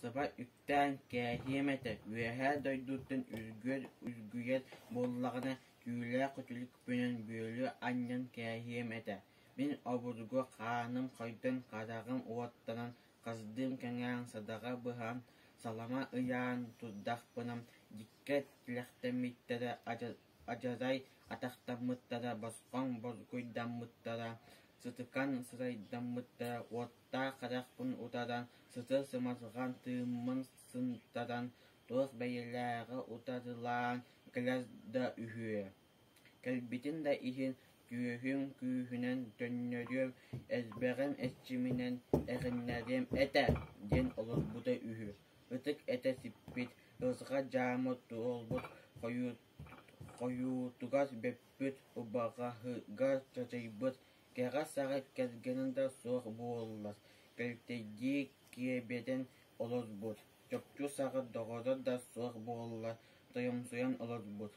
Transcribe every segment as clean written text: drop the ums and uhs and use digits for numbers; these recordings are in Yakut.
Саба үктээн кээһиэм этэ, Үөһээ дойдуттан үргүөр үргүйэр буоллаҕына, түүлээх үтүлүкпүнэн бүөлүү анньан кээһиэм этэ. Мин обургу хааным хойдон, хараҕым уоттанан, хасдыым кэҥээн, садаҕа быһан, салама ыйаан турдахпына, дьиккэ тилэхтэммиттэрэ, адьарай атахтаммыттара, босхоҥ боргуйдаммыттара, сытыкан сырайдаммыттара, уоттаах харахпын утаран, сытыр-сымарҕан тыыммын сынтаран, туох бэйэлээҕи утарылаан кэлэр да үһүө. Кэлбитин да иһин түөһүм күүһүнэн төннөрүөм, элбэҕим эрчиминэн эҕиннэриэм этэ диэн олорбута үһү. Ытык этэ сиппит, ырҕа дьаама туолбут хойуутугар бүппүт, убаҕаһыгар чачайбыт, кэҕэ саҕа кэргэнэ да суох буоллар, кэлтэйдии киэбирэн олорбут, чопчу саҕа доҕоро да суох буоллар, тойомсуйан олорбут.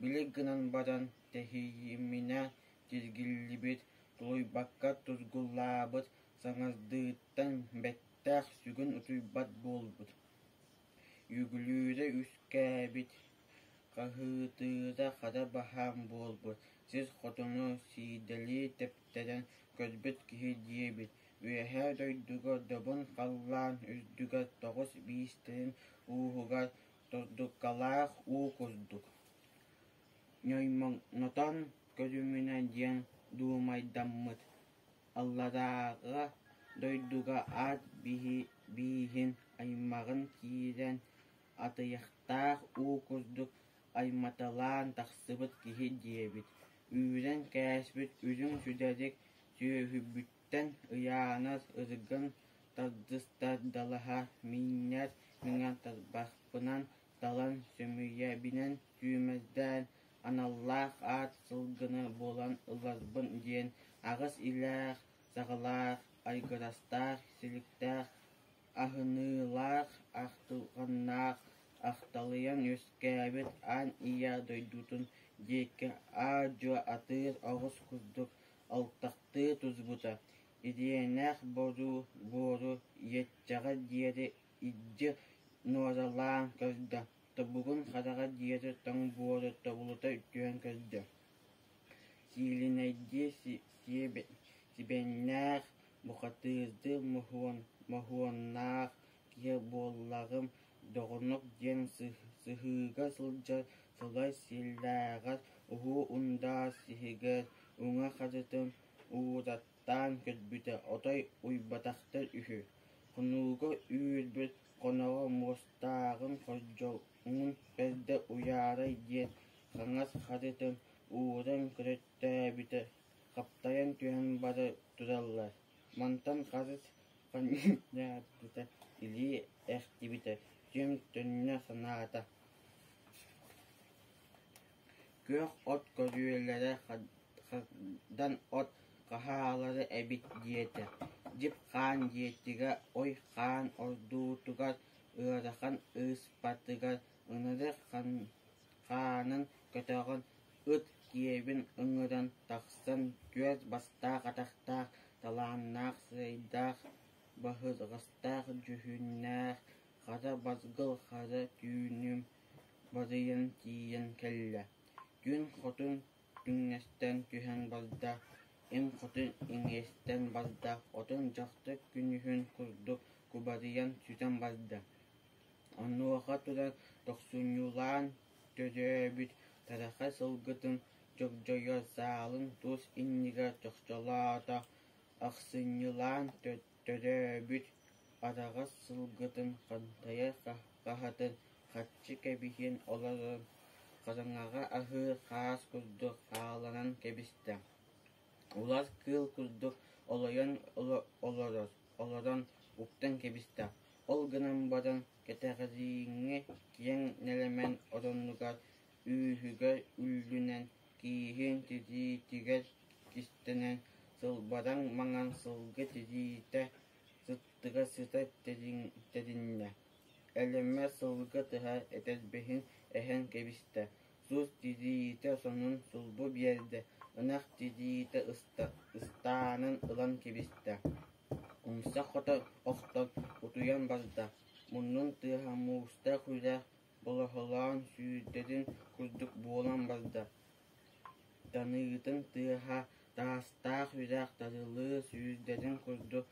Били гынан баран тэһийиминэ тиргиллибит, тулуйбакка тургулаабыт саҥардыыттан бэттэх сүгүн утуйбат буолбут. Үгүлүүрэ үскээбит, хаһыытыыра хара баһаам буолбут, сир хотону сиидэлии тэптэрэн көрбүт киһи диэбит, Үөһээ дойдуга добун халлаан үрдүгэр тоҕус биистэрин ууһугар тордуккалаах уу курдук, ньоймоҥнотон көрүмүнэ диэн дуумайдаммыт, алларааҕа дойдуга аат бииһин аймаҕын киирэн атыйахтаах уу курдук айматалаан тахсыбыт киһи диэбит, үүрэн кээспит үрүҥ сүдэрик сүөһүбүттэн ыйаанар ырыган тардыстар далаһа миинньэр миҥэ тарбахпынан талан сөмүйэбинэн сүүмэрдээн аналлаах аат сылгыны булан ыларбын диэн аҕыс илээх саҕалаах, айгырастаах, силиктээх, аһыныылаах, ахтылҕаннаах, ахталыйан үөскээбит аан ийэ дойдутун диэки аа-дьуо атыыр оҕус курдук алтахтыы тузбута, ириэнэх буору иэччэҕэ диэри илдьи нуоралаан көрдө, тобугун хараҕа диэри тоҥ буору тобулута түһэн көрдө. Сиилинэйдии сибэннээх, бухатыырдыы моһуоннаах киһи буоллаҕым доҕонук диэн сыһыыга сылдьар сылай сиэллээҕэр уһуу ундаа сиһигэр уҥа харытын уураттаан көрбүтэ отой уйбатахтар үһү. Хонууга үүрбүт хоноҕо муостааҕын хордьоҥун бэрдэ уйаарай диэн хаҥас харытын ууран көрөттөөбүтэ хаптайан түһэн бара тураллар. Мантан харыс ханньаабыта, илии эхтибитэ, түөм төннө санаата. Күөх от көрүөлэрэ хардан от хаһаалара эбит диэтэ, дьип-хаан дьиэтигэр ой хаан ордуутугар ыарахан ыыспатыгар ынырык хаанын көтөҕөн ыт киэбин ыҥыран тахсан түөрт бастаах атахтаах, талааннаах сыайдаах, баһырҕастаах дьүһүннээх хара басгыл хара түүнүм барыйан тиийэн кэллэ. Күн хотун түҥнэстэн түһэн барда, им хотун иҥиэстэн барда, отун дьахтар күнүһүн курдук кубарыйан сүтэн барда. Онуоха туран тохсунньулаан төрөөбүт тараха сылгытын дьогдьойор саалын тус иннигэр чохчолоото, ахсынньылаан төрөөбүт араҕас сылгытын хантайар хаһатын харчы кэбиһэн олорон хараҥаҕа аһыыр хаас курдук хааланан кэбистэ. Улар кыыл курдук олойон олорон уктан кэбистэ. Ол гынан баран кэтэҕэрииҥҥэ киэҥ нэлэмэн оронугар үүһүгэр үллүнэн, кииһин тириитигэр кистэнэн, сылбараҥ маҥан сылгы тириитэ сыттыга сыта тэриннэ, Элэмэ сылгы тыһа этэрбэһин эһэн кэбистэ, суус тириитэ сонун сулбу биэрдэ, ынах тириитэ ыстаанын ылан кэбистэ, умса хото охтон утуйан барда. Муннун тыаһа муустаах үрэх болоһолоон сүүрдэрин курдук буолан барда, таныытын тыаһа таастаах үрэх тарылыы сүүрдэрин курдук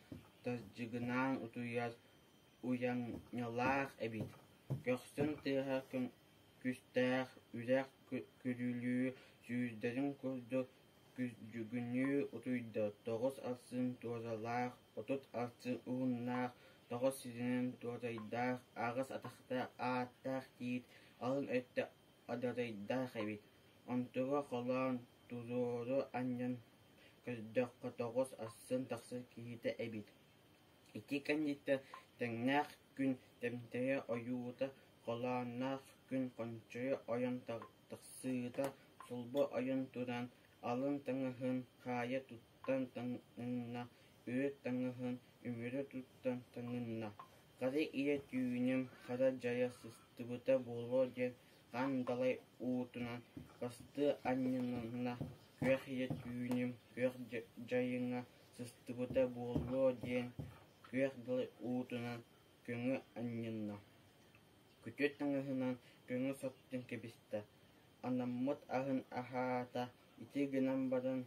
тардьыгынаан утуйар уйанньалаах эбит. Көхсүн тыаһа күстээх үрэх күрүлүү сүүрдэрин курдук күрдьүгүнүү утуйда, 9 арсыын туоралаах, 30 арсыын уһуннаах, 9 сиринэн туорайдаах, 8 атахтаах ааттаах тиит алын өттө адарайдаах эбит. Онтуга холоон туруору анньан көрдөххө 9 арсыын тахсар киһитэ эбит. Ити кэнниттэн тэҥнээх күн тэмтэйэ ойуута, холоонноох күн хончойо ойон тахсыыта сулбу ойон туран, алын таҥаһын хаайа туттан таҥынна, үрүт таҥаһын үмүрү туттан таҥынна. Хара ийэ түүнүм хара дьайа сыстыбыта буолуо диэн хаан далай уутунан хастыы анньынна, күөх ийэ түүнүм күөх дьайыҥа сыстыбыта буолуо диэн күөх далай уутунан көҥү анньынна. Күтүөт таҥаһынан көҥү соттон кэбистэ, анаммыт аһын аһаата, ити гынан баран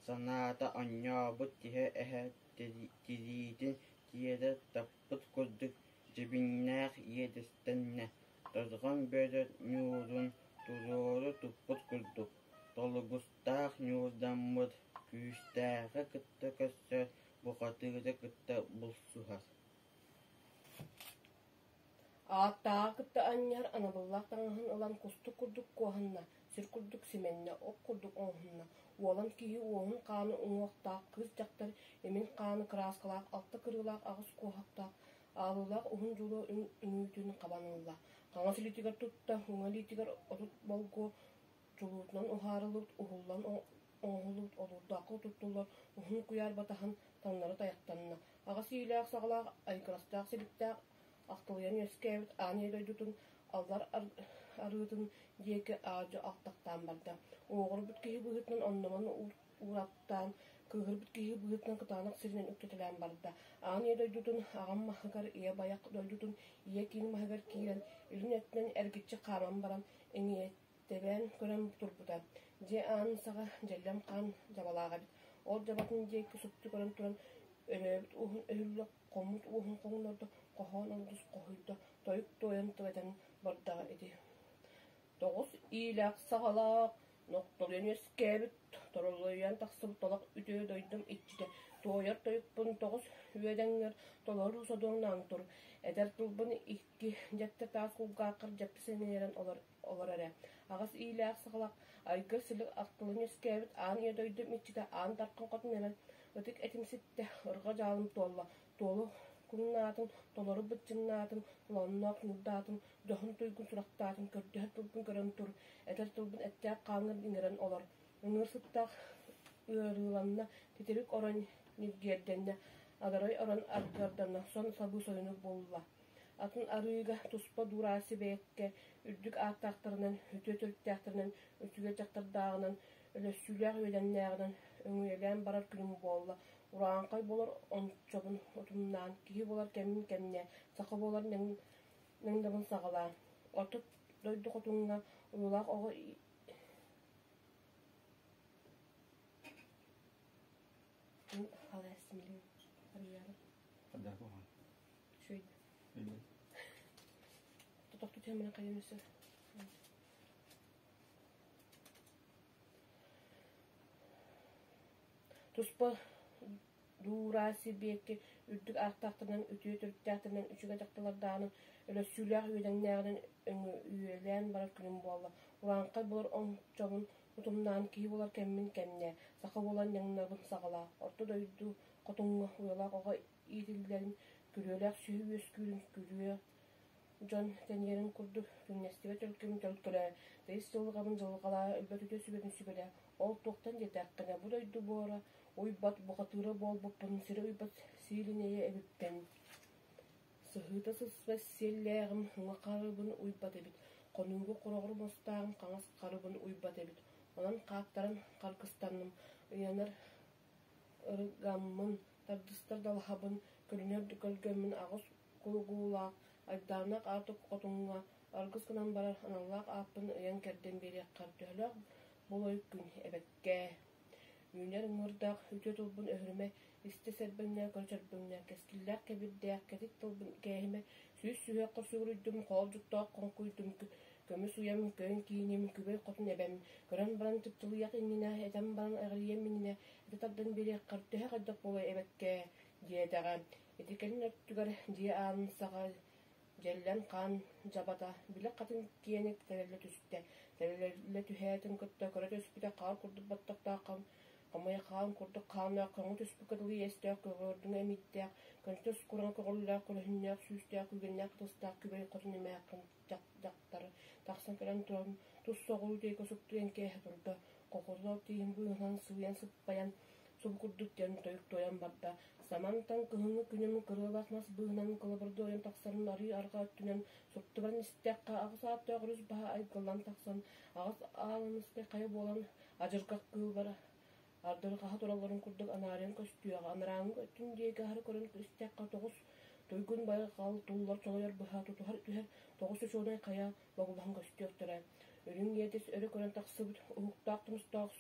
санаата оонньообут киһи эһэ тириитин тиэрэ таппыт курдук дьэбиннээх иэдэстэннэ, торҕон бөрө ньуурун туруору туппут курдук, толугустаах ньуурдаммыт, күүстээҕи кытта көрсөр, бухатыыры кытта булсуһар. Ааттааҕы кытта анньар анабыллаах таҥаһын ылан кустук курдук куоһанна, сир курдук симэннэ, ох курдук оҥоһунна. Уолан киһи уоһун хааны уҥуохтаах, кыыс дьахтар имин хааны кырааскалаах, алта кырыылаах аҕыс куоһахтаах, аалыылаах уһун дьулуо үҥүүтүн хабан ылла. Хаҥас илиитигэр тутта, уҥа илиитигэр 30 болгуо чулуутунан уһаарыллыбыт, уһуллан оҥоһуллубут олуурдаахха туттуллар уһун куйаар батаһын таҥнары тайахтанна. Аҕыс иилээх-саҕалаах, айгырастаах силиктээх ахтылыйан үөскээбит аан ийэ дойдутун аллар арыытын диэки аа-дьуо алтахтаан барда. Уоҕурбут киһи быһыытынан онномон уураттаан, кыыһырбыт киһи быһыытынан кытаанах сиринэн үктэтэлээн барда. Аан ийэ дойдутун аҕам маһыгар, ийэ байах дойдутун ийэ киин маһыгар киирэн, илин өттүнэн эргиччи хааман баран, иҥиэттэбээн көрөн турбута. Дьиэ аанын саҕа дьэллэм хаан дьабалаах эбит. Ол дьабатын диэки супту көрөн туран, өлөөбүт уоһун өһүллэ хоммут уоһун хоҥнордо, хоһоон олус хоһуйда, тойук туойан тыбэтэн бардаҕа ити. 9 иилээх-саҕалаах, нохтолуйан үөскээбит, торолуйан тахсыбыт толох үтүө дойдум иччитэ, туойар тойукпун 9 үөдэҥҥэр толору содуоҥнаан тур, этэр тылбын икки дьэттэ таас кулгааххар дьэппи сэмиэрэн олор, олор эрэ. Аҕыс иилээх-саҕалаах, айгыр-силик ахтылын үөскээбит аан ийэ дойдум иччитэ аан дархан хотун эмэн ытык этим ситтэ, ырҕа дьаалым туолла, туолу куҥнаатым, толору быччыҥнаатым, толоонноох ньуурдаатым, дьоһун туйгун сурахтаатым, көрдөһөр тылбын көрөн тур, этэр тылбын эттээх хааҥҥын иҥэрэн олор. Ыҥыыр сыттаах ыарыыланна, титирик орон ньиргиэрдэннэ, адарай орон аргыарданна, сон сабыы сойунук буолла. Атын арыыга туспа дуураасы бэйэккэ үрдүк ааттаахтарынан, үтүө төрүттээхтэринэн, үчүгэй дьахтардааҕынан, өлөссүүлээх үөлэннээҕинэн өҥүйэлээн барар күнүм буолла. Урааҥхай буолар ончобун утумнаан, киһи буолар кэмин кэмнэ, саха буолар нэҥдабын саҕалаа. Орто дойду хотуҥҥа уйулаах оҕо Туспа Дуура сибиэкки үрдүк ааттаахтарынан, үтүө төрүттээхтэринэн, үчүгэй дьахталлардааҕынан, өлөссүүлээх үөдэҥнээҕинэн өҥүйэлээн барар күнүм буолла. Урааҥхай буолар оҥчобун утумнаан, киһи буолар кэммин кэмнээ, саха буолан ньаҥнабын саҕалаа, орто дойду хотуҥҥа уйалаах оҕо иитиллэрин, күрүөлээх сүөһү үөскүүрүн күрүө дьон тэнийэрин курдук түҥнэстибэт өлкөмүн төлкөлөө, тыйыс дьылҕабын дьылҕалаа, өлбөт үтүө сүбэбин сүбэлээ. Ол туохтан диэтэххинэ, бу дойду буора уйбат бухатыыра буолбуппун, сири уйбат сиилинэйэ эбиппин. Сыһыыта сыспат сиэллээҕим уҥа харыбын уйбат эбит, хонууга хороҕор муостааҕым хаҥас харыбын уйбат эбит. Онон хааттаран харгыстанным, ыйанар ырыгаммын, тардыстар далаһабын, көрүнэр көлгөммүн аҕыс кулугуулаах. Айдааннаах аартык хотуҥҥа аргыс гынан барар аналлаах ааппын ыйан-кэрдэн биэриэххэр төһөлөөх болой күн эбэккээ. Үүнэр ыҥыырдаах үтүө тылбын өһүрүмэ, истэ сэрбэҥнээ, көрө чөрбөҥнөө, кэскиллээх кэбирдээх кэтит тылбын кээһимэ, сүүс сүһүөххэ сүгүрүйдүм, хоолдьуктаах хоҥкуйдум, көмүс уйам, көөн кииним, күбэй хотун эбэм, көрөн баран чыпчылыйах иннинэ, этэн баран эҕирийиэм иннинэ, этэ тардан биэриэххэр төһө хайдах буолуой эбэккээ, диэтэҕэ. Ити кэлин өттүгэр дьиэ аанын саҕа дьэллэн хаан дьабата, били хатын киэнэ тэлэллэ түстэ. Тэлэллэ түһээтин кытта көрө түспүтэ хаар курдук баттахтаах хамыйах хаан курдук хааннаах көҥү түспүккэ дылы иэстээх көҕүөрдүҥү эмиийдээх, көнтөс кураҥа көҕүллээх көлөһүннээх сүүстээх күүгэннээх кытыстаах күбэй хотун эмээххин дьахтар тахсан кэлэн туран тус соҕуруу диэки суптуйан кээһэ турда. Хохотолор тииһин быыһынан сыыйан сыппайан субу курдук диэн тойук туойан барда. Самантан кыһыҥҥы күнүм кырыалаах мас быыһынан кылабырды ойон тахсарын арыы арҕаа өттүнэн суптубаран истэххэ, аҕыс ааттаах өрүс баһа айгыллан тахсан, аҕыс аалыныскай хайа буолан адьырҕах кыыллара ардырҕаһа туралларын курдук анаарыйан көстүөҕэ. Анарааҥҥы өттүн диэки аһары көрөн истэххэ, тоҕус туйгун байҕал туллар чолойор быһа тутуһар түһэр тоҕус чочуонай хайа логлоһон көстүөхтэрэ. Үрүҥ иэдэс өрө көрөн тахсыбыт уһуктаах тумустаах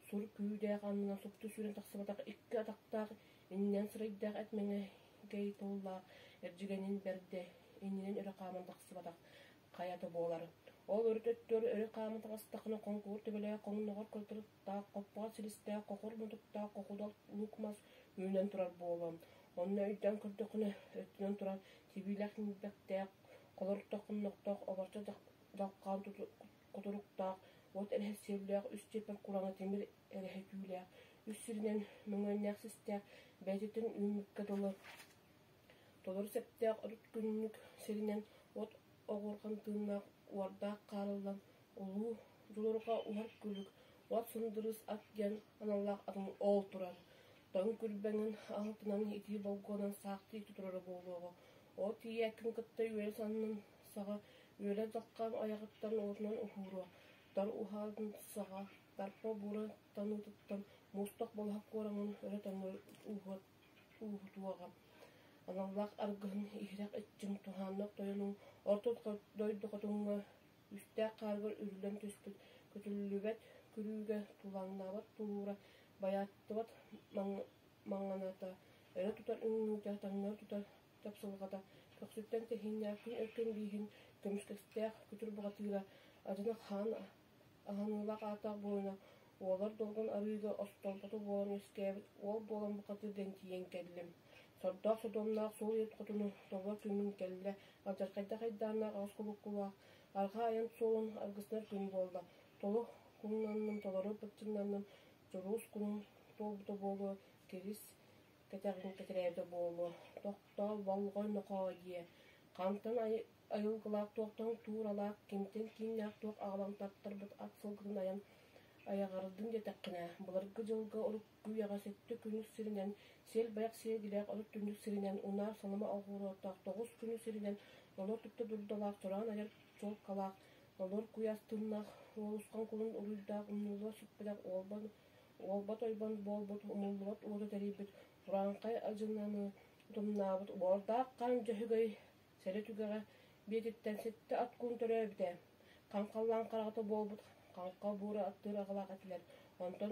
сур күүдээх аннынан супту сүүрэн тахсыбатах икки атахтаах иннинэн сырайдаах эт мэҥэгэй тыллаах эрдьигэнин бэрдэ иннинэн өрө хааман тахсыбатах хайата буолар. Ол өрүт өттүгэр өрө хааман таҕыстаххына хоҥкур төбөлөөх хоҥноҕор кытырыктаах хоппоҕо силистээх хохур мутуктаах хохудал лук мас үүнэн турар буолуо. Онно өйдөөн көрдөххүнэ өттүнэн турар тибиилээх ньилбэктээх, холоруктаах хоннохтоох оборчо дьалхаан кутуруктаах, уот эрэһэ сиэллээх, үс чиэппэр кураҥа тимир эрэһэ түүлээх, үс сиринэн мөҥүөннээх систээх, бэйэтиттэн үүммүккэ дылы толору сэптээх отут күннүк сиринэн уот оҕурҕан тыыннаах уордаах хаарыллан улуу дьулурҕа уһар күлүк, уот сындырыс ат диэн аналлаах атын ол турар. Тоҥ күрбэҥин аһылтынан итии болгуонан саахтыы турара буолуоҕа. Ол тиийээккин кытта үөрэ саннын саҕа үөрэ дьаххам айаҕыттан уотунан уһууруо, тар уһаатын саҕа тарпа буура таныытыттан муустах балаһа куораҥын өрө таҥнары ууһутуоҕа. Аналлаах аргыһын иһирэх иччиҥ туһааннаах тойонуҥ орто дойду хотуҥҥа үстээх хаарыгар үрүллэн түспүт көтүллүбэт күрүүгэ тулаҥнаабат тулуура байааттыбат маҥаната өрө тутар үҥүүтэ таҥнары тутар чапсылҕата көхсүттэн тэһииннээх күн өркөн бииһин көмүскэстээх күтүр бухатыыра адьына хаан аһыныылаах аатаах буолуна уолар долгун арыыга остоолбото буолан үөскээбит уол буолан бухатыыр диэн тиийэн кэллим. Сордоох содуомнаах суол ийэт хотуну тобо күммүн кэллэ, алдьархайдаах айдааннаах аҕыс кулуккулаах арҕаа айан суолун аргыснар күн буолла. Толу куҥнанным, толору быччыҥнанным, дьулуус кунум туолбута буолуо, кирис кэтэҕин кэтирээбитэ буолуо. Тохтоо, болҕой нохоо диэ. Хантан айылгылаах туохтан тууралаах, кимтэн кииннээх туох аҕалан тартарбыт ат сылгытын айан айаҕырдын диэтэххинэ, былыргы дьылга урукку үйэҕэ сэттэ күнүс сиринэн, сиэл байах сиэгилээх отут түннүк сиринэн, унаар салама оҕуруоттаах тоҕус күнү сиринэн, нолуор тутта дурдалаах, чороон айар чуолкалаах, нолуор куйаас тыыннаах, уолусхан кулун уруйдаах, умнуллуо сүппэтэх уолбан уолбат ойбон буолбут, умуллубат уоту тэрийбит, урааҥхай адьынаны утумнаабыт уордаах хаан Дьөһөгөй сэрэ түгэҕэ биэтиттэн сэттэ ат кун төрөөбүтэ. Хаҥхаллаан хараҕата буолбут хаҥха буура аттыыр аҕалаах этилэр. Онтон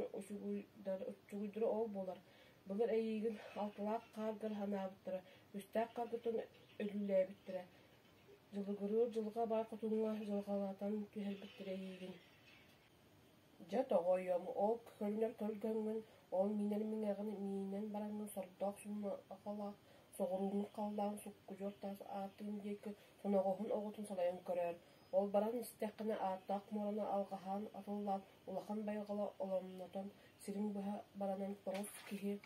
уччугуйдара ол буолар. Былыр эйиигин алталаах хааргар ханаабыттара, үстээх хааргыттан өлүүлээбиттэрэ. Дьылыгырыыр дьылҕа баар хотуҥҥа дьылҕалатан түһэрбиттэрэ эйиигин. Дьэ, тоҕойуом, ол көрүнэр көлгөҥҥүн, ол миинэр миҥэҕин миинэн бараҥҥын сордоох сумахалаах соҕурууҥҥу халлаан суккудьуор таас ааттыын диэки соноҕоһун оҕотун салайан көрөөр. Ол баран истэххинэ ааттаах муораны алҕаһаан атыллаан улахан байҕала оломнотон сирин быһа баранан тоҕус киһи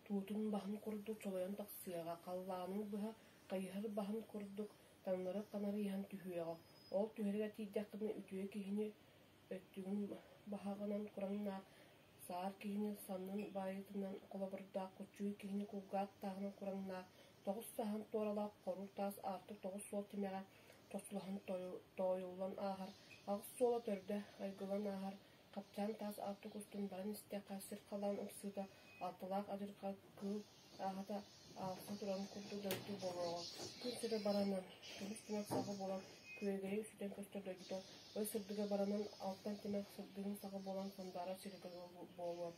туутун баһын курдук чолойон тахсыаҕа, халлааныҥ быһа хайыһар баһын курдук таҥнары ханарыйан түһүөҕэ. Ол түһэригэр тиийдэххинэ үтүө киһини өттүгүн баһаҕынан кураҥнаах, саар киһини саннын баайыытынан холобурдаах, куччугуй киһини кулгаах тааһынан кураҥнаах, тоҕус саһаан туоралаах хорур таас аартык тоҕус суол тимэҕэ чочулаһан тоойуллан ааһар, аҕыс суола төрдө айгылан ааһар, хапчаан таас аартык устун баран истэххэ сир халаан ымсыыта, алталаах адьырҕа кыыл ааһата. Аалса турарын курдук дойду буолуоҕа. Күн сирэ баранан, көмүс тимэх саҕа буолан, күөгэйи сүтэн көстөр дойдута, ый сырдыга баранан, алтан тимэх сырдыгын саҕа буолан сандаарар сирэ буолуо.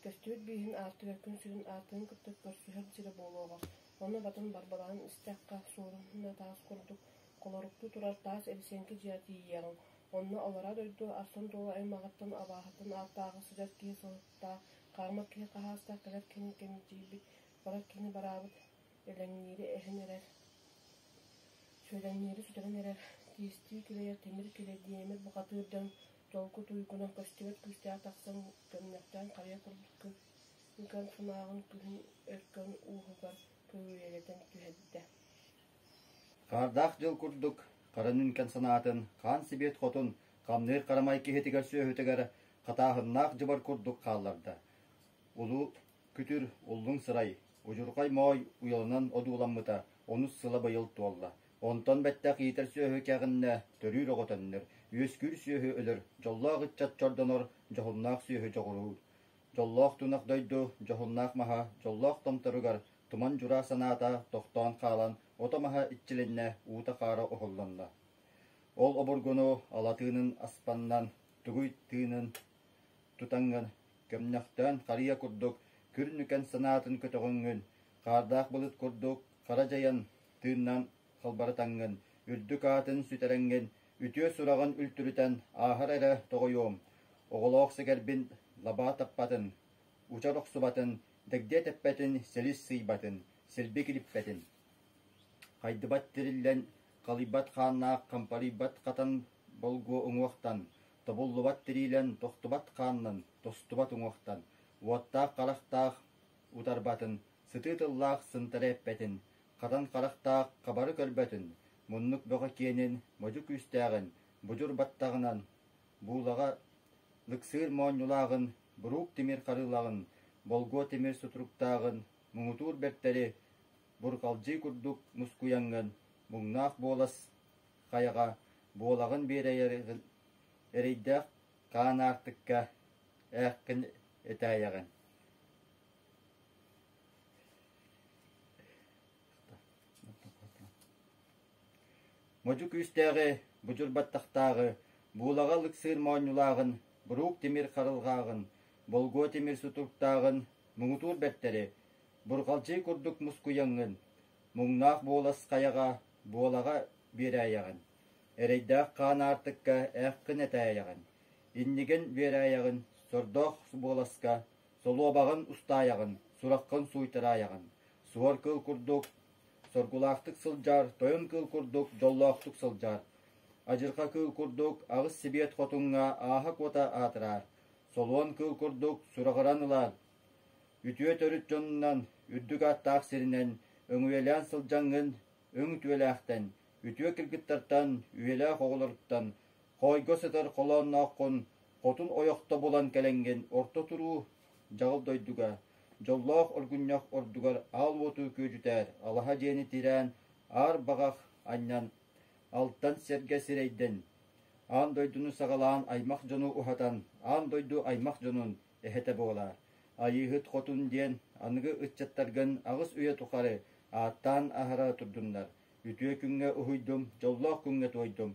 Көстүбүт бииһин аартыга күн сирин аартыгын кытта көрсүһэр сирэ буолуоҕа. Онно батын барбалаан истэххэ, суоруна таас курдук холоруктуу турар таас эбисиэҥки дьиэҕэ тиийиэҕиҥ. Онно аллараа дойду Арсан Дуола аймаҕыттан абааһыттан ааттааҕы сыдьар киһи сылыктаах, хаамар киһи хаһаастаах, кэлэр киһини кэмчийбит, барар киһини бараабыт, элэҥниири эһэн эрэр, сүөлэҥниири сүтэрэн эрэр, тиистии килэйэр тимир килэ диэмир бухатыыр дьон дьолго туйгуна көстүбэт күүстээх тахсан көмнөхтөөн харыйа курдук күн сымааҕын күһүн өркөн ууһугар көүрэлэтэн түһэрдэ. Хаардаах дьыл курдук хара нүнкэн санаатын хаан сибиэт хотун хамныыр харамай киһитигэр сүөһүтүгэр хатааһыннаах дьыбар курдук хаалларда. Улуу күтүр уллуҥ сырай, удьурҕай моой уйаланан одууламмыта онус сыла быйыл туолла. Онтон бэттэх иитэр сүөһү кэҕиннэ төрүүр оҕо төннөр, үөскүүр сүөһү өлөр, дьоллоох ыччат чордонор, дьоһуннаах сүөһү дьоҕуруур. Дьоллоох тунах дойду дьоһуннаах маһа дьоллоох томторугар туман дьураа санаата тохтоон хаалан ото-маһа иччилэннэ, уута-хаара оһоллонно. Ол обургуну алатыынын аспаннан, тугуй тыынын тутаҥҥын, көмнөхтөөн харыйа курдук күр-нүкэн санаатын көтөҕөҥҥүн, хаардаах былыт курдук хара дьайан тыыннан халбарытаҥҥын, үрдүк аатын сүтэрэҥҥин, үтүө сураҕын үлтүрүтэн ааһар эрэ тоҕойуом, оҕолоох сэгэрбин лабаа таппатын, учар охсубатын, дэгдиэ тэппэтин, силис сыыйбатын, силби килиппэтин. Хайдыбат тириллэн, халыйбат хааннаах, хампарыйбат хатан болгуо уҥуохтан, тобуллубат тириилэн, тохтубат хааннан, тостубат уҥуохтан, уоттаах харахтаах утарбатын, сытыы тыллаах сынтара эппэтин, хатан харахтаах хабары көрбөтүн, муннук бөҕө киэнин, модьу күүстээҕин, будьур баттаҕынан, буулаҕа лыксыыр моонньулааҕын, буруук тимир харыылаҕын, болгуо тимир сутуруктааҕын, муҥутуур бэртэри бурҕалдьыы курдук мускуйаҥҥын, муҥнаах буолас хайаҕа буолаҕын биэрэйэр эрэйдээх хаан аартыкка ээххин этээйэҕин. Модьу күүстээҕи, будьур баттахтааҕы, буулаҕа лыксыыр моонньулааҕын, буруук тимир харылҕааҕын, болгуо тимир сутуруктааҕын, муҥутуур бэртэри, бурҕалдьыы курдук мускуйаҥҥын, муҥнаах буолас хайаҕа, буолаҕа биэрээйэҕин, эрэйдээх хаан аартыкка ээххин этээйэҕин, иннигин биэрээйэҕин, сордоох буоласка солуобаҕын устаайаҕын, сураххын сууйтараайаҕын, суор кыыл курдук соргулаахтык сылдьар, тойон кыыл курдук дьоллоохтук сылдьар, адьырҕа кыыл курдук аҕыс сибиэт хотуҥҥа ааһа куота аатыраар, солуон кыыл курдук сураҕыран ылаар, үтүө төрүт дьонунан, үрдүк ааттаах сиринэн өҥүйэлээн сылдьаҥҥын өҥ үтүөлээхтэн, үтүө кыргыттартан, үйэлээх оҕолоруттан, хоойго сытар холооннооххун хотун ойохто булан кэлэҥҥин орто туруу дьаҕыл дойдуга, дьоллоох оргунньах ордугар аал уоту күөдьүтээр, алаһа дьиэни тирээн, аар баҕах анньан, алтан сэргэ сирэйдэн, аан дойдуну саҕалаан аймах дьону уһатан, аан дойду аймах дьонун эһэтэ буолаар. Айыыһыт хотун диэн аныгы ыччаттаргын аҕыс үйэ тухары ааттаан аһара турдуннар. Үтүө күҥҥэ уһуйдум, дьоллоох күҥҥэ туойдум.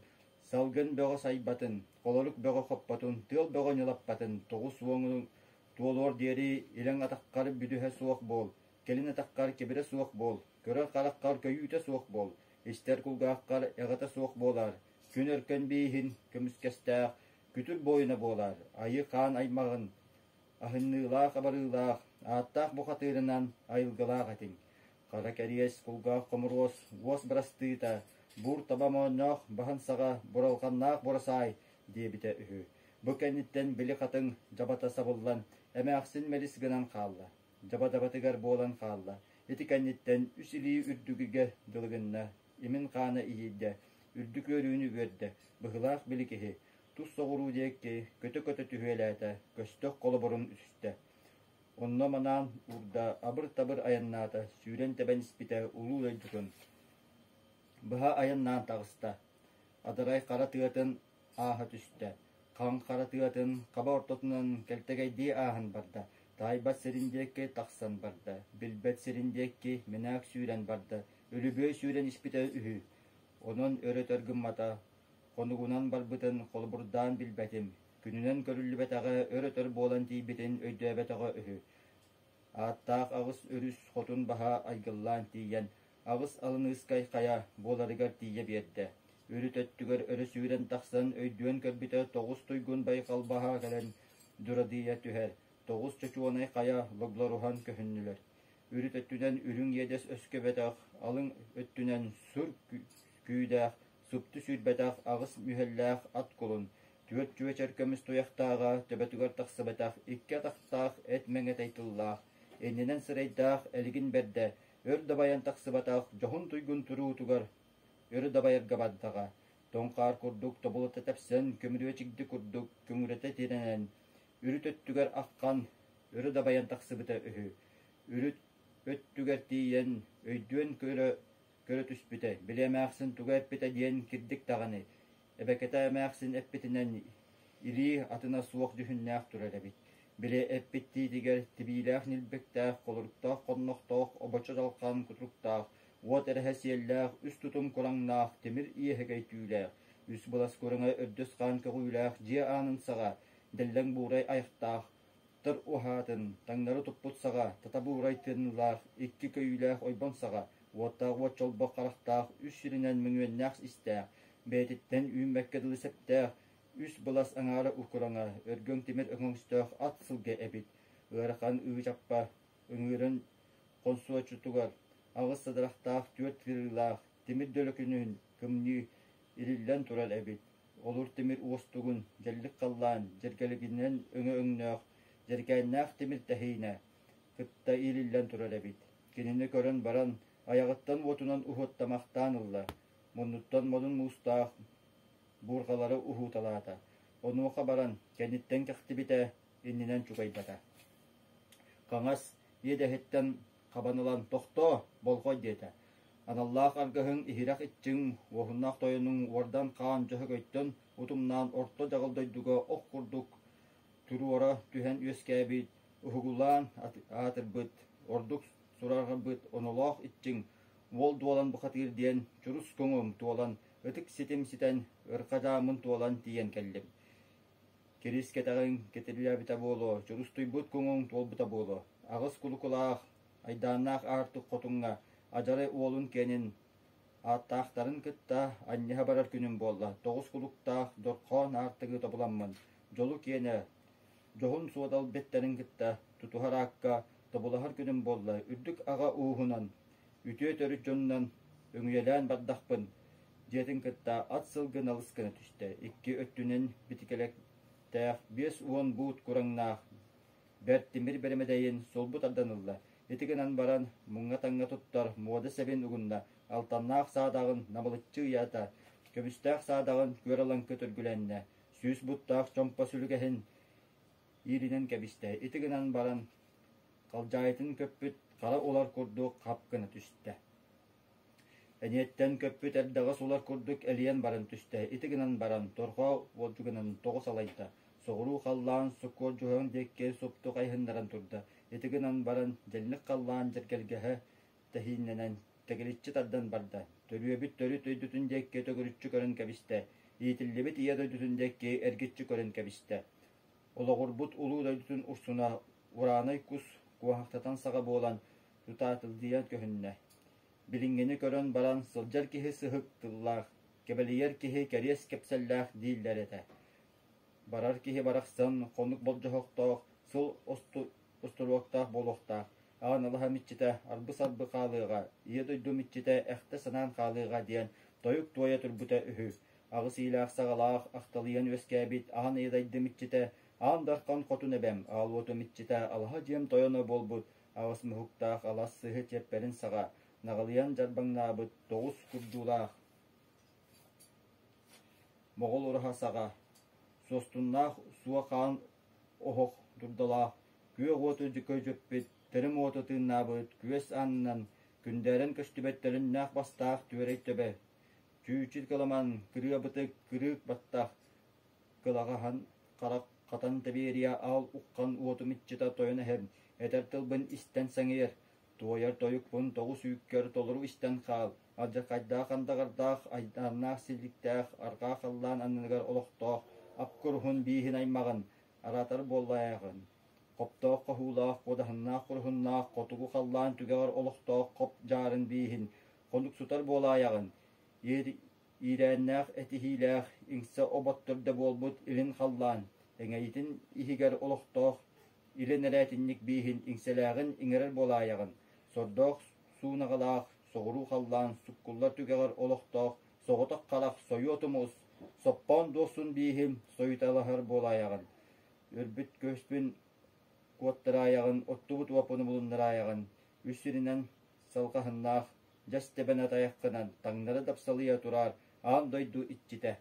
Салгын бөҕө сайбатын, холорук бөҕө хоппотун, тыал бөҕө ньылаппатын, тоҕус уоҥун туолуор диэри илэҥ атаххар бүдүһэ суох буол, кэлин атаххар кэбирэ суох буол, көрөр хараххар көйүүтэ суох буол, истэр кулгааххар эҕэтэ суох буолаар, күн өркөн бииһин көмүскэстээх, күтүр буойуна буолаар, айыы хаан аймаҕын аһыныылаах-абарыылаах, ааттаах бухатыырынан айылгылаах этиҥ. Хара кэриэс, кулгаах хомуруос, уос бырастыыта, буур таба моонньоох баһын саҕа буралҕаннаах бурасаай диэбитэ үһү. Бу кэнниттэн били хатыҥ дьабата сабыллан, эмээхсин мэлис гынан хаалла. Дьаба-дабатыгар буолан хаалла. Ити кэнниттэн үс илии үрдүгүгэ дылы гынна, имин хаана иһийдэ, үрдүк үөрүүнү үөрдэ, быһылаах били киһи тус соҕуруу диэки көтө-көтө түһүөлээтэ, көстөх холобурун үстэ. Онно манаан уурда, абыр-табыр айаннаата, сүүрэн тэбэн испитэ улуу дойдутун быһа айаннаан таҕыста. Адарай хара тыатын ааһа түстэ. Хаҥ хара тыатын хаба ортотунан кэлтэгэйдии ааһан барда. Таайбат сирин диэки тахсан барда, билбэт сирин диэки мэнээк сүүрэн барда, үлүбүөй сүүрэн испитэ үһү. Онон өрө-өтөр гыммата, хонугунан барбытын холобурдаан билбэтим, күнүнэн көрүллүбэтэҕэ өр-өтөр буолан тиийбитин өйдөөбөтөҕө үһү. Ааттаах аҕыс өрүс хотун баһа айгыллаан тиийэн, аҕыс алыныыскай хайа буоларыгар тиийэ биэрдэ. Үрүт өттүгэр өрө сүүрэн тахсан өйдүөн көрбүтэ тоҕус туйгун байҕал баһа кэлэн дурадыйа түһэр, тоҕус чочуонай хайа логлоруһан көһүннүлэр. Үрүт өттүнэн үрүҥ иэдэс өскөбөтөх, алыҥ өттүнэн сур күүдээх, супту сүүрбэтэх аҕыс мүһэллээх ат кулун, түөрт чүөчэр көмүс туйахтааҕа төбөтүгэр тахсыбатах икки атахтаах эт мэҥэтэй тыллаах, иннинэн сырайдаах элигин бэрдэ, өр дабайан тахсыбатах дьоһун туйгун туруутугар өрө дабайарга бардаҕа, тоҥ хаар курдук тобулута тэпсэн, көмүрүө чигди курдук көҥүрэтэ тирэнэн, үрүт өттүгэр аххан өрө дабайан тахсыбыта үһү. Үрүт өттүгэр тиийэн өйдүөн көрө, көрө түспүтэ, били эмээхсин тугу эппитэ диэн кирдик даҕаны, эбэкэтэ эмээхсин эппитинэн илии атына суох дьүһүннээх турар эбит. Били эппит тиитигэр тибиилээх ньилбиктээх, холоруктаах хоннохтоох, обочо дьалхаан кутуруктаах, уот эрэһэ сиэллээх, үс тутум кураҥнаах, тимир иэһэгэй түүлээх, үс былас кураҥа өрдөс хаан көҕүүлээх дьиэ аанын саҕа, дэллэҥ буурай айахтаах, тыр уһаатын, таҥнары туппут саҕа, тата буурай тыынылаах, икки көйүүлээх ойбон саҕа, уоттаах уот чолбох харахтаах, үс сиринэн мөҥүөннээх истээх, бэйэтиттэн үүммэккэ дылы сэптээх, үс былас аҥаара укураҥа, өргөҥ тимир өҥөҥстөөх ат сылгы эбит, ыарахан ыы-чаппа ыҥыырын хонсуоччутугар аҕыс садарахтаах түөрт кырыылаах тимир дөлөкүнүн кымньыы ириллэн турар эбит. Олур тимир уостугун дьэллик халлаан дьэргэлигинэн өҥө өҥнөөх дьэргээннээх тимир тэһиинэ кытта иилиллэн турар эбит. Кинини көрөн баран айаҕыттан уотунан уһуоттамахтаан ылла, муннуттан модун муустаах буурҕалары уһууталаата. Онуоха баран кэнниттэн кэхтибитэ, иннинэн чугайбата. Хаҥас иэдэһиттэн хабан ылан «Тохтоо, болҕой» диэтэ. Аналлаах аргыһыҥ иһирэх иччиҥ, уоһуннаах тойонуҥ уордан хаан Дьөһөгөйтөн утумнаан орто дьаҕыл дойдуга ох курдук туруора түһэн үөскээбит, уһугулаан аатырбыт, ордук сурарбыт онолоох иччиҥ уол дуолан бухатыыр диэн чурус көҥүм туолан, ытык ситим ситэн, ырхадьааммын туолан тиийэн кэллим. Кирис кэтэҕиҥ кэтиллээбитэ буолуо, чурустуйбут куҥуҥ туолбута буолуо, аҕыс кулукулаах, айдааннаах аартык хотуҥҥа адьарай уолун киэнин ааттаахтарын кытта анньыһа барар күнүм буолла, тоҕус кулуктаах дорхоон аартыгы тобуламмын, дьолу киэнэ, дьоһун суодал бэттэрин кытта тутуһар аакка тобулаһар күнүм буолла, үрдүк аҕа ууһунан, үтүө төрүт дьонунан өҥүйэлээн бардахпын, дьиэтин кытта ат сылгы налыс гына түстэ, икки өттүнэн битикэлэктээх 50 буут кураҥнаах бэрт тимир бэрэмэдэйин сулбу тардан ылла. Ити гынан баран муҥҥа-таҥҥа туттар муода сэбин угунна, алтаннаах саадаҕын намылыччы ыйаата, көмүстээх саадаҕын күөр алаҥкы төргүлэннэ, сүүс буттаах чомпо сүлүгэһин ииринэн кэбистэ. Ити гынан баран халдьаайытын көппүт хара улар курдук хап гына түстэ. Эниэттэн көппүт эрдэҕэс улар курдук элийэн баран түстэ, ити гынан баран торҕо уолдьугунан тоҕо салайда, соҕуруу халлаан суккуордьуһан диэки супту хайыһыннаран турда, ити гынан баран дьэллик халлаан дьэргэлгэһэ тэһииннэнэн тэгиличчи тардан барда, төрүөбүт төрүт дойдутун диэки төгүрүччү көрөн кэбистэ, иитиллибит ийэ дойдутун диэки эргиччи көрөн кэбистэ. Олоҕурбут улуу дойдутун урсуна ураанай кус куоһахтатан саҕа буолан тутаатылдыйан көһүннэ. Билиҥҥини көрөн баран сылдьар киһи сыһык тыллаах, кэбэлийэр киһи кэриэс кэпсэллээх дииллэр этэ. Барар киһи барахсан хонук болдьоһохтоох, сыл остуруоктаах буолуохтаах. Аан алаһа миччитэ арбы-сарбы хаалыаҕа, ийэ дойду миччитэ эхтэ санаан хаалыаҕа диэн тойук туойа турбута үһү. Аҕыс иилээх-саҕалаах ахталыйан үөскээбит аан ийэ дойду миччитэ, аан дархан хотун эбэм, аал уотум иччитэ, алаһа дьиэм тойоно буолбут аҕыс муһуктаах алас сыһы чиэппэрин саҕа наҕылыйан дьарбаҥнаабыт тоҕус курдуулаах моҕол ураһа саҕа суостуннаах суо хаан оһох дурдалаах күөх уоту көдьүппүт тэрим уоту тыыннаабыт күөс аннынан күндээрэн көстүбэт төлөннөөх бастаах түөрэй төбө чүүчү кыламан кырыа бытык кырыык баттах кылаҕаһан харах. Хатан Тэбиэрийэ аал уххан уотум иччитэ тойон эһэм, этэр тылбын истэн сэҥээр, туойар тойукпун тоҕус үүккэр толору истэн хаал, алдьархайдаах андаҕардаах, айдааннаах силиктээх, арҕаа халлаан анныгар олохтоох ап куруһун бииһин аймаҕын, араатар буоллаайаҕын, хоптоох хоһуулаах, куодаһыннаах куруһуннаах, хотугу халлаан түгэҕэр олохтоох хоп дьаарын бииһин, хонуксутар буолаайаҕын, иирээннээх этиһиилээх, иҥсэ обот төрдө буолбут илин халлаан, эҥэйитин иһигэр олохтоох илин эрээтинньик бииһин иҥсэлээҕин иҥэрэр буолаайаҕын, сордоох суунаҕалаах, соҕуруу халлаан суккуллар түгэҕэр олохтоох соҕотох харах сойуо тумус, соппоон дуосун бииһин сойуталаһар буолаайаҕын, өлбүт көспүн куоттараайаҕын, оттубут уоппуну булуннараайаҕын, үс сиринэн салҕаһыннаах, дьэс тэбэн атайаххынан таҥнары дапсалыйа тураар аан дойду иччитэ.